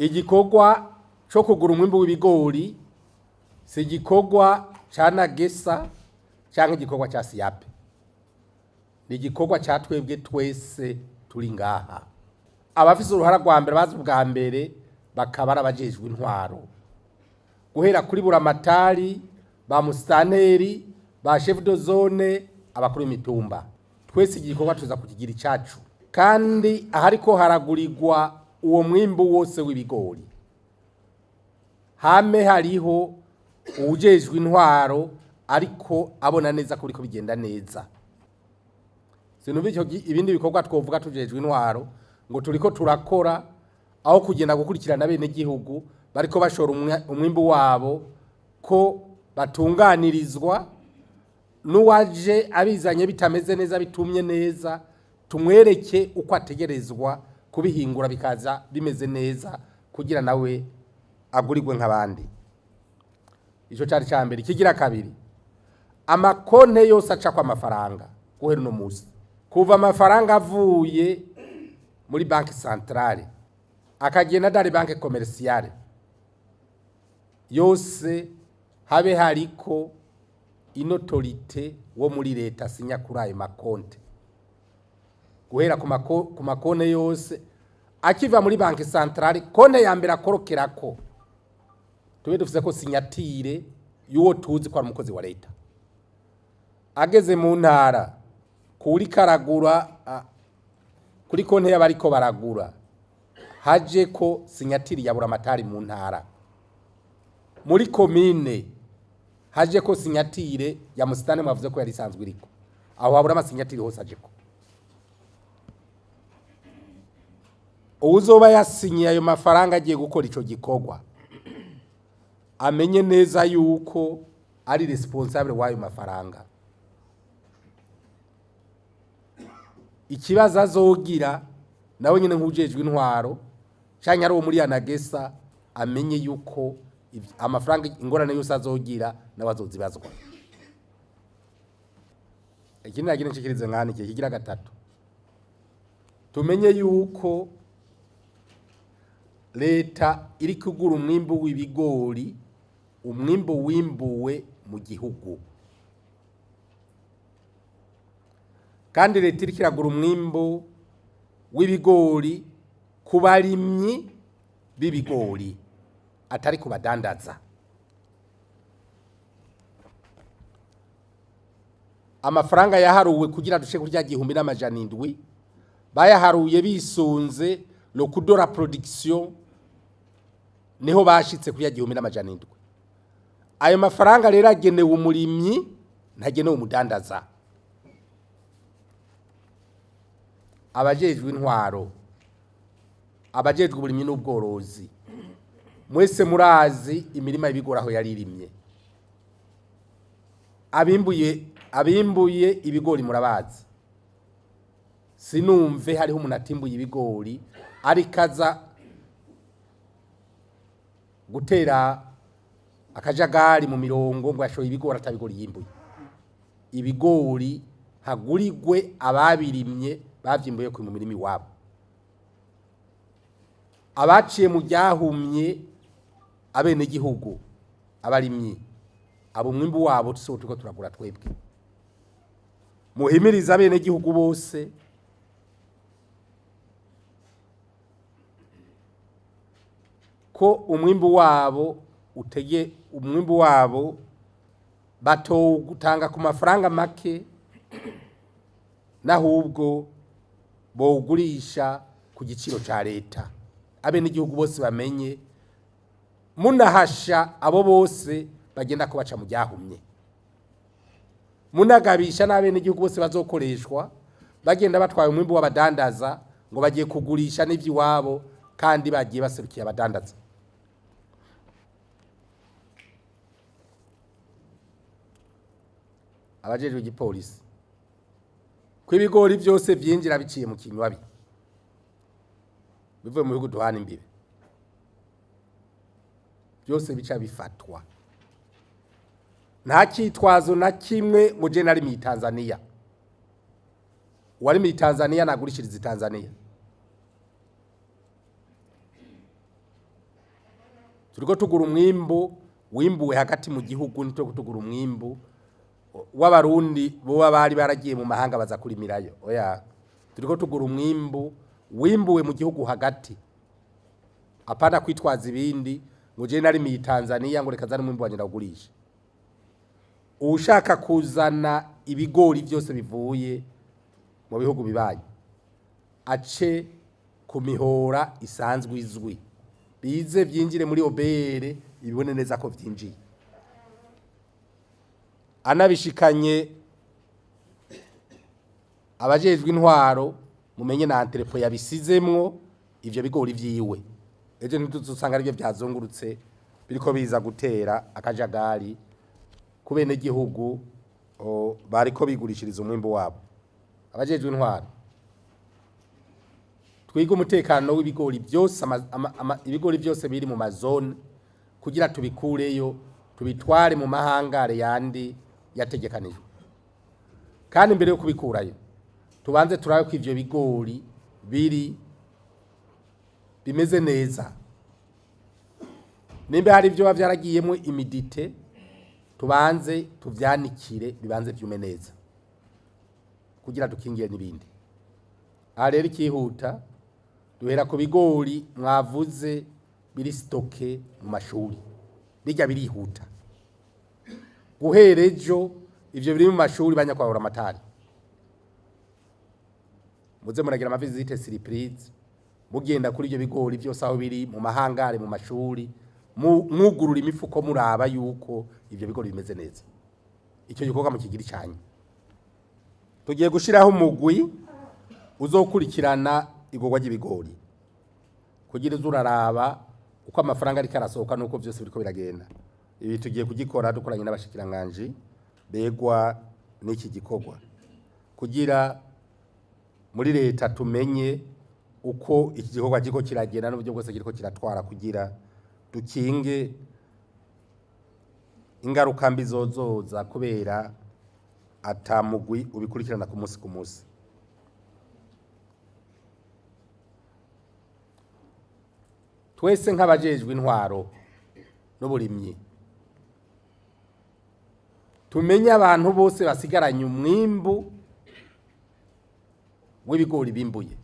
Igikorwa cyo kugura umwimbu w'ibigori si igikorwa cya nagesa cyangwa igikorwa cya siyape, ni igikorwa cya twebwe twese turi ngaha. Abafise uruhara rwa mbere bazi ubwa mbere bakaba ari abajejwe intwaro, guhera kuri buramatari, ba musitanteri, ba chef de zone, abakuru b'imitumba. Twese igikorwa tuza kukigira icacu, kandi ahariko haragurirwa uwo mwimbu wose w'ibigori hame hariho uwujejwe intwaro ariko abona neza ko biriko bigenda neza. Sinumva icyo ibindi bikorwa twovuga tujejwe intwaro ngo turiko turakora aho kugenda gukurikirana bene gihugu bariko bashora umwimbu wabo ko batunganirizwa, n'uwaje abizanye bitameze neza bitumye neza tumwereke uko ategerezwa kubihingura bikaza bimeze neza kugira nawe agurirwe nk'abandi. Ico cari ca mbere. Ikigira kabiri, amakonte yose acako amafaranga guhera uno musi, kuva amafaranga avuye muri banque centrale akagenda dari banque commerciale yose, habe hariko une autorité wo muri leta asinya kuri ayo makonte, guhera ku makonte yose akiva muri banque centrale, konte ya mbere akorokerako tube dufise ko signature y'uwo tuzi ko ari umukozi wa leta. Ageze mu ntara kuri karagura, kuri konte y'abariko baragura haje ko signature ya buramatari mu ntara, muri komine haje ko signature ya musitani mwavuze ko yari isanzwe iriko, aho habura amasignature hose aje ko. Uwuzoba yasinyiye ayo mafaranga agiye gukora ico gikorwa amenye neza yuko ari responsable w'ayo mafaranga. Ikibazo azogira nawe nyine nk'ujejwe intwaro canke ari uwo muri anagesa, amenye yuko amafaranga ingorane yose azogira nawe azozibazwa. Ikindi nagira nshikirize nkani iki kigira gatatu, tumenye yuko leta iri kugura umwimbu w'ibigori, umwimbu wimbuwe mu gihugu, kandi leta iriko iragura umwimbu w'ibigori ku barimyi b'ibigori atari ku badandaza. Amafaranga yaharuwe kugira dushe kurya 1700 bayaharuye bisunze le coût de la production, niho bashitse kurya 1700. Ayo mafaranga rero agenewe umurimyi, ntagenewe umudandaza. Abajejwe intwaro, abajejwe uburimyi n'ubworozi, mwese murazi imirima y'ibigori aho yaririmye, abimbuye ibigori murabazi. Sinumve hariho umuntu atimbuye ibigori ariko aza gutera akajagari mu mirongo ngo yashoye ibigori atabigori yimbuye. Ibigori hagurirwe ababirimye bavyimbuye ku mirima iwabo, abaciye mu ryahumye abenegihugu abarimyi abo umwimbu wabo tusibo turiko turagura twebwe. Muhimirize abenegihugu bose ko umwimbu wabo utege, umwimbu wabo batowutanga ku mafaranga make, nahubwo bowugurisha ku giciro ca leta. Abenegihugu bose bamenye, munahasha abo bose bagenda kubaca mu ryahumye, munagabisha n'abenegihugu bose bazokoreshwa bagenda batwaye umwimbu w'abadandaza ngo bagiye kugurisha n'ivy'iwabo kandi bagiye baserukiye abadandaza. Abajejwe igipolisi ko ibigori byose vyinjira biciye mu kinywabi bivuye mu bihugu duhana imbibe, byose bica bifatwa. Nta cyitwazo na kimwe ngo je nari mu Tanzania, uwari mu Tanzania nagurishiriza Tanzania. Turiko tugura umwimbu wimbuwe hagati mu gihugu, ntitwo tugura umwimbu w'abarundi boba bari baragiye mu mahanga baza kurimirayo. Oya, turiko tugura umwimbu wimbuwe mu gihugu hagati, apana kwitwaza ibindi ngo je narimiye Tanzania ngo reka zane umwimbu wanje ndawugurisha. Ushaka kuzana ibigori byose bivuye mu bihugu bibanyi ace ku mihora isanzwe izwi, bize byinjire muri OBR, ibibone neza ko byinjiye. Anabishikanye abajejwe intwaro, mumenye na entrepôt yabisizemwo ivyo bigori vyiwe. Ejo ntituzosanga arivyo vyazungurutse biriko biza gutera akajagari ku benegihugu bariko bigurishiriza umwimbu wabo. Abajejwe intwaro, twiga umutekano w'ibigori byose, ibigori byose biri mu mazone, kugira tubikureyo tubitware mu mahangare yandi yategekanijwe. Kandi mbere yo kubikurayo, tubanze turabe ko ivyo bigori biri bimeze neza. Nimba hari ibyo biba vyaragiyemo humidité, tubanze tuvyanikire, bibanze vyume neza kugira dukingire n'ibindi. Aha rero ikihuta, duhera ku bigori mwavuze biri stocké mu mashuri. Bijya birihuta guhera ejo. Ivyo biri mu mashuri, banyakwahura amatari, muze muragira ama visites surprise, mugenda kuri ibyo bigori byose aho biri mu mahangare mu mashuri, mwugurura imifuko, muraba yuko ivyo bigori bimeze neza. Icyo gikorwa mukigira icanye. Tugiye gushiraho umugwi uzokurikirana igurwa ry'ibigori, kugira uze uraraba uko amafaranga ariko arasohoka nuko byose biriko biragenda. Ibi tugiye kugikora dukoranye n'abashikiranganji begwa n'iki gikorwa, kugira muri leta tumenye uko iki gikorwa kiriko kiragenda n'uburyo bwose kiriko kiratwara, kugira dukinge ingaruka mbi zozoza kubera ata mugwi ubikurikirana ku munsi ku munsi. Twese nk'abajejwe intwaro n'uburimyi, tumenye abantu bose basigaranye umwimbu w'ibigori bimbuye.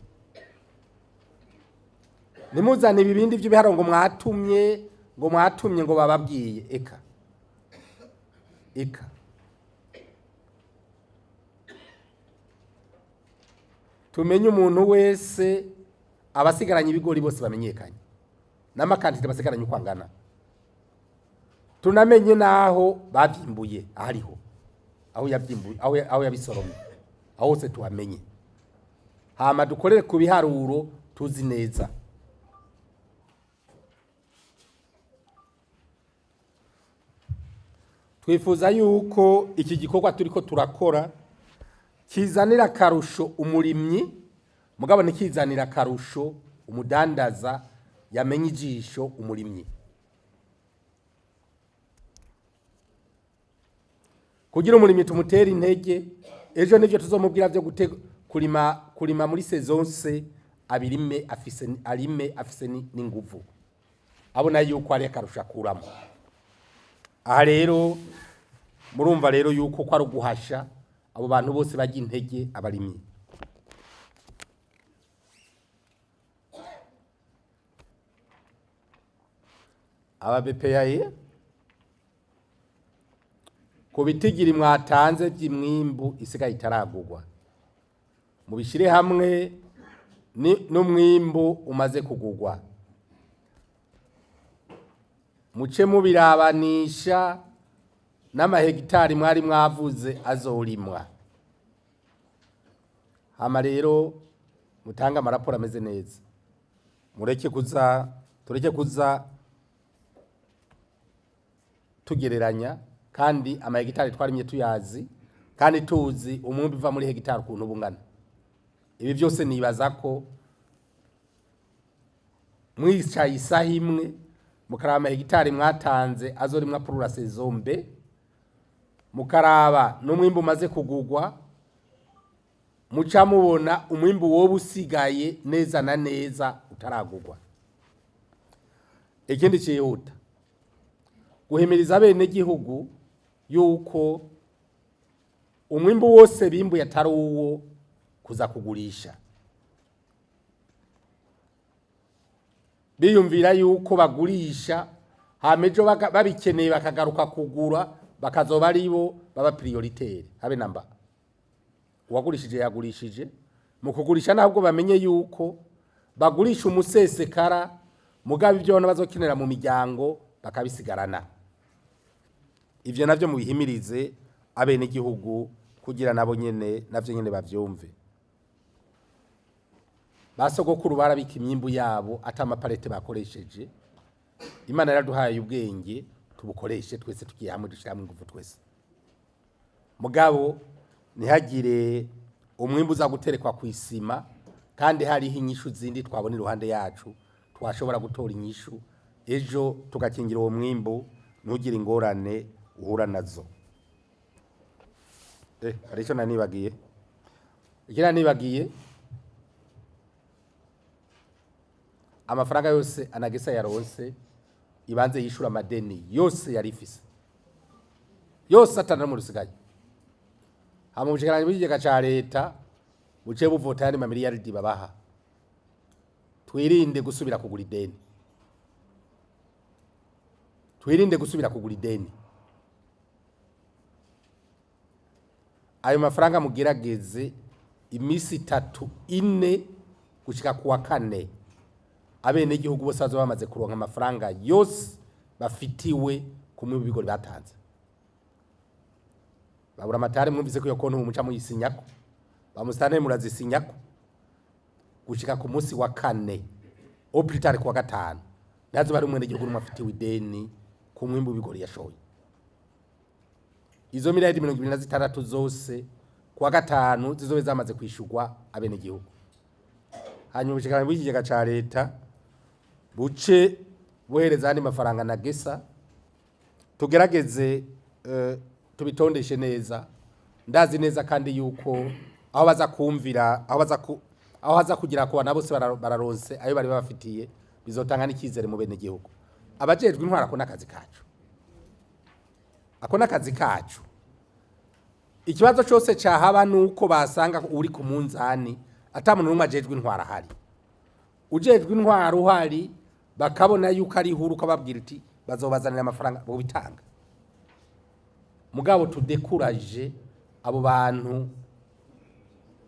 Ntimuzane ibibindi by'ibiharuro ngo mwatumye, ngo mwatumye, ngo bababwiye. Eka eka, tumenye umuntu wese abasigaranye ibigori bose bamenyekanye, n'ama quantités basigaranye uko angana, tunamenye n'aho bavyimbuye ahariho, aho yavyimbuye, aho yabisoromye, aho hose tuhamenye. Hama dukorere ku biharuro tuzi neza. Twifuza yuko iki gikorwa turiko turakora kizanira akarusho umurimyi, mugabo ntikizanira akarusho umudandaza yamenye ijisho umurimyi. Kugira umurimyi tumutere intege, ejo nivyo tuzomubwira vyo kurima muri saison C, abirime afise, arime afise n'inguvu, abona yuko ari akarusho akuramo. Aha rero murumva rero yuko ko ari uguhasha abo bantu bose bajya intege abarimyi. Aba BPAE, ku bitigiri mwatanze by'imwimbu isigaye itaragurwa, mubishire hamwe n'umwimbu umaze kugurwa, muce mubirabanisha n'amahegitari mwari mwavuze azorimwa. Hama rero mutange amaraporo ameze neza. Mureke kuza, tureke kuza tugereranya, kandi amahegitari twarimye tuyazi, kandi tuzi umwimbu uva muri hegitari ukuntu bungana. Ibi byose nibaza ko mwicaye isaha imwe, mukaraba amahegitari mwatanze azorimwa pour la saison B, mukaraba n'umwimbu umaze kugurwa, muca mubona umwimbu woba usigaye neza na neza utaragurwa. Ikindi cyihuta Guhimiriza abenegihugu yuko umwimbu wose bimbuye atari uwo kuza kugurisha, biyumvira yuko bagurisha hama ejo babikeneye bakagaruka kugura, bakazoba aribo baba prioritaire. Habe namba uwagurishije yagurishije. Mu kugurisha ntabwo bamenye yuko bagurisha umusesekara, mugabo ibyo bona bazokenera mu miryango bakabisigarana. Ivyo navyo mubihimirize abenegihugu kugira nabo nyene navyo nyene bavyumve. Basogokuru barabika imyimbu yabo ata amaparete bakoresheje. Imana yaraduhaye ubwenge, tubukoreshe twese tugiye hamwe, dushira hamwe ingufu twese. Mugabo ntihagire umwimbu uza guterekwa ku isima kandi hariho inyishu zindi twabona iruhande yacu, twashobora gutora inyishu ejo tugakingira uwo mwimbu ntugire ingorane uhura nazo. Hari icyo nanibagiye, icyo nanibagiye: amafaranga yose ANAGESSA yaronse ibanze yishura amadeni yose yari ifise yose, atana mu rusigaye. Hama ubushikiranganji bw'ikigega ca leta buce buvota yandi mamiliyaridi babaha. Twirinde gusubira kugura ideni, twirinde gusubira kugura ideni. Ayo mafaranga mugerageze imisi 3, 4 gushika kuwa kane, abenegihugu bose bazoba bamaze kuronka amafaranga yose bafitiwe kumwe mu bigori batanze. Babura amatari, mwumvise ko iyo konti muca muyisinyako, bamusitane murazisinyako gushika ku munsi wa kane, au plus tard kuwa gatanu, ntazoba ari umwenegihugu n'umwe afitiwe ideni ku mwimbu w'ibigori yashoye. Izo miliyaridi 26 zose kuwa gatanu zizobe zamaze kwishurwa abenegihugu. Hanyuma ubushikiranganji bw'ikigega ca leta buce buhereza andi mafaranga ANAGESSA. Tugerageze tubitondeshe neza. Ndazi neza kandi yuko aho baza kumvira, aho baza ku, aho haza kugira ku bana bose bararonse ayo bari babafitiye, bizotanga n'ikizere mu bene gihugu. Abajejwe intwara, ako n'akazi kacu, ako n'akazi kacu. Ikibazo cyose cahaba nuko basanga uri ku munzani ata muntu n'umwe ajejwe intwara ahari. Ujejwe intwaro uhari, bakabona yuko ari ihuru, ukababwira uti bazobazanira amafaranga, bobitanga. Mugabo tudekuraje abo bantu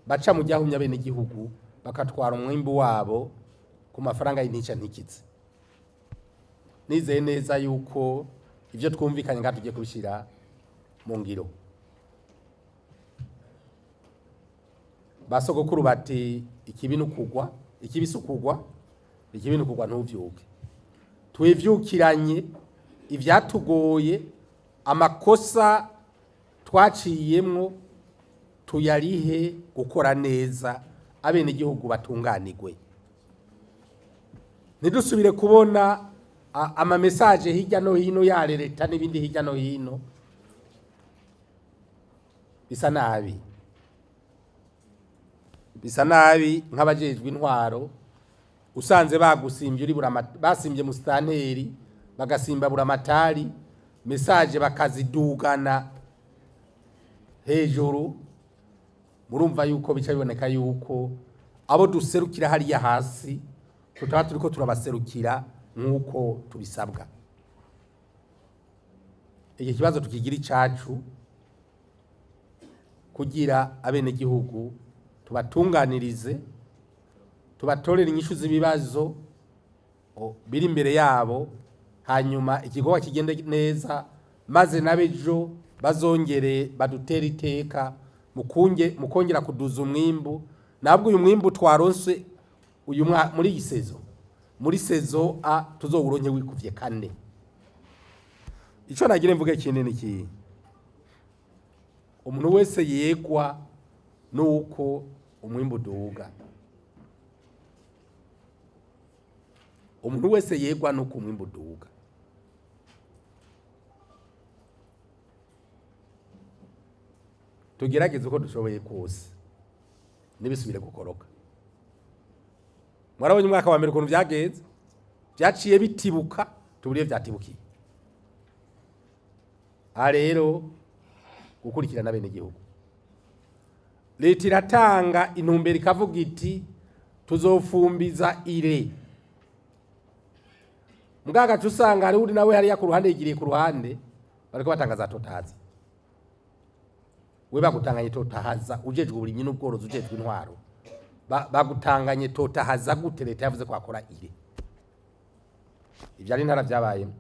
baca mu ryahumya bene gihugu bakatwara umwimbu wabo ku mafaranga y'intica ntikize. Nizeye neza yuko ivyo twumvikanye ngaha tugiye kubishyira mu ngiro. Basogokuru bati ikibi nukugwa, ikibi sukugwa, ikibi nukugwa ntuvyuke. Twivyukiranye ivyatugoye, amakosa twaciyemwo tuyarihe gukora neza, abenegihugu batunganirwe. Ntidusubire kubona ama message hirya no hino ya leta n'ibindi hirya no hino bisa nabi, bisa nabi. Nk'abajejwe intwaro usanze bagusimbye uri basimbye musitanteri, bagasimba buramatari, message bakazidugana hejuru, murumva yuko bica biboneka yuko abo duserukira hariya hasi tutaba turiko turabaserukira nk'uko tubisabwa. Iki kibazo tukigira icacu kugira abenegihugu tubatunganirize, tubatorere inyishu z'ibibazo biri imbere yabo, hanyuma igikorwa kigende neza, maze n'abejo bazongere badutere iteka mu kongera kuduza umwimbu. Nabwo uyu mwimbu twaronse uyu muri iyi saison, muri saison A tuzowuronke wikuvye kane. Ico nagira mvuge kinini ki umuntu wese yegwa nuko umwimbu uduga, umuntu wese yegwa nuko umwimbu uduga. Tugerageze uko dushoboye kose nibisubire gukoroka. Mwarabonye umwaka wa mbere ukuntu byagenze, byaciye bitibuka, tuburiye byatibukiye. Aha rero gukurikirana bene gihugu, leta iratanga intumbero ikavuga iti tuzofumbiza ire, mugagaca usanga hari uri nawe hariya ku ruhande yigiriye ku ruhande, bariko batanga za totahaza. We bagutanganye totahaza, ujejwe uburimyi n'ubworozi, ujejwe intwaro, bagutanganye totahaza gute? Leta yavuze ko akora ire. Ivyo ari ntara vyabayemo,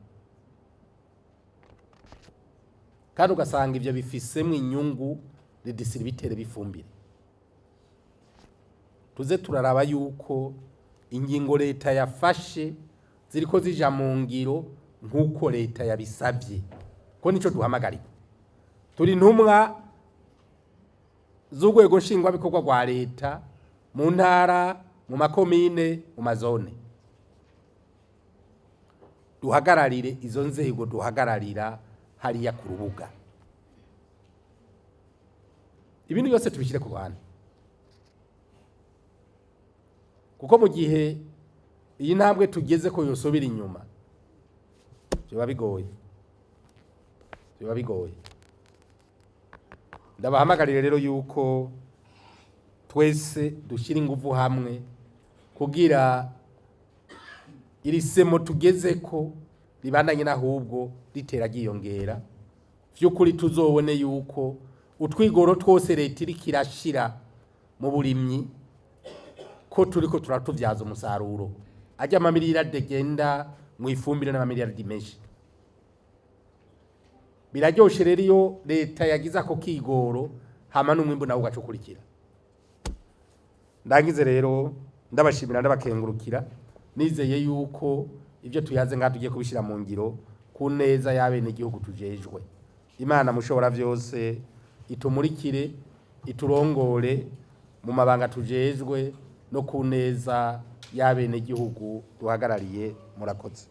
kandi ugasanga ivyo bifisemwo inyungu les distributeurs b'ifumbire. Tuze turaraba yuko ingingo leta yafashe ziriko zija mu ngiro nk'uko leta yabisabye, ko nico duhamagarira. Turi intumwa z'urwego nshingwabikorwa rwa leta mu ntara, mu makomine, mu mazone. Duhagararire izo nzego duhagararira hariya ku rubuga, ibintu byose tubishyire ku ruhande, kuko mu gihe iyi ntambwe tugeze ko yosubira inyuma, biba bigoye, biba bigoye. Ndabahamagarire rero yuko twese dushyira ingufu hamwe kugira iri semo tugeze ko ribandanye, n'ahubwo ritera ryiyongera, vy'ukuri tuzobone yuko utwigoro twose leta iriko irashira mu burimyi ko turiko turatuvyaza umusaruro. Ajya amamiliyaridi agenda mu ifumbire n'amamiliyaridi menshi. Biraryoshe rero iyo leta yagize ako kigoro, hama n'umwimbu nawe ugaca ukurikira. Ndangize rero ndabashimira, ndabakengurukira, nizeye yuko ibyo tuyaze ngaha tugiye kubishyira mu ngiro ku neza y'abenegihugu tujejwe. Imana mushobora byose itumurikire, iturongore mu mabanga tujejwe no ku neza y'abenegihugu duhagarariye. Murakoze.